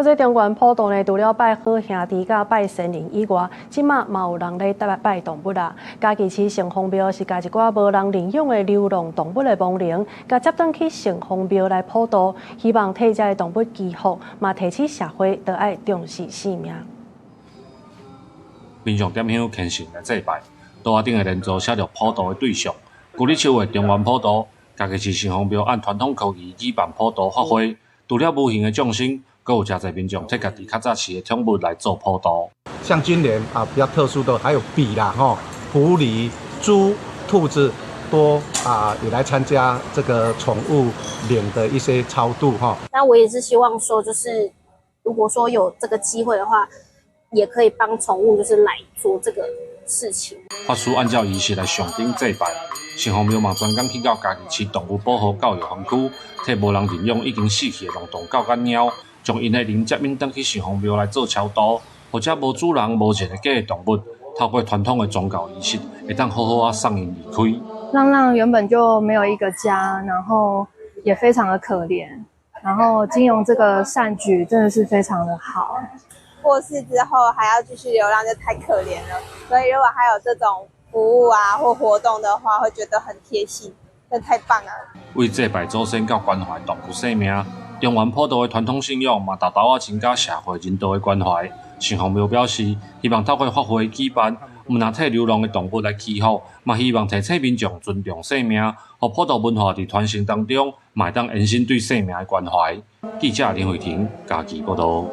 這中元普渡呢，除了拜好兄弟佮拜神靈以外，這馬嘛有人咧拜拜動物啦。嘉義市城隍廟是共一寡無人領養的流浪動物的亡靈，共接轉去城隍廟來普渡，希望替這个動物祈福，嘛提醒社會著愛重視生命。民眾點香虔誠來祭拜，桌仔頂的連珠寫著普渡的對象。舊曆秋的中元普渡，嘉義市城隍廟按傳統科儀舉辦普渡法會，除了無形的眾生，閣有誠濟民眾替家己較早飼的寵物來做普渡。像今年啊比較特殊的，還有筆啦、吼狐狸、豬、兔子都啊也來參加這個寵物靈的一些超度哈。那我也是希望說，就是如果說有這個機會的話，也可以幫寵物就是來做這個事情。法師按照儀式來上頂祭拜，城隍廟嘛專工去到嘉義市動物保護教育園區，替無人認養已經死去的浪蕩狗佮貓，將𪜶的靈接引轉去城隍廟來做超度，予這無主人、無一个家的動物，透過傳統的宗教儀式，會當好好仔送𪜶離開。浪浪原本就沒有一個家，然後也非常的可憐，然後經由這個善舉，真的是非常的好。過世之後還要繼續流浪，就太可憐了。所以如果還有這種服務啊或活動的話，會覺得很貼心，真太棒了。為祭拜祖先佮關懷動物生命，中元普渡的傳統信仰嘛，沓沓仔增加社會人道的關懷。城隍廟表示，希望透過法會舉辦，毋但替流浪的動物來祈福，嘛希望提醒民眾尊重生命，予普渡文化佇傳承當中，嘛會當延伸對生命的關懷。記者林慧婷嘉義報導。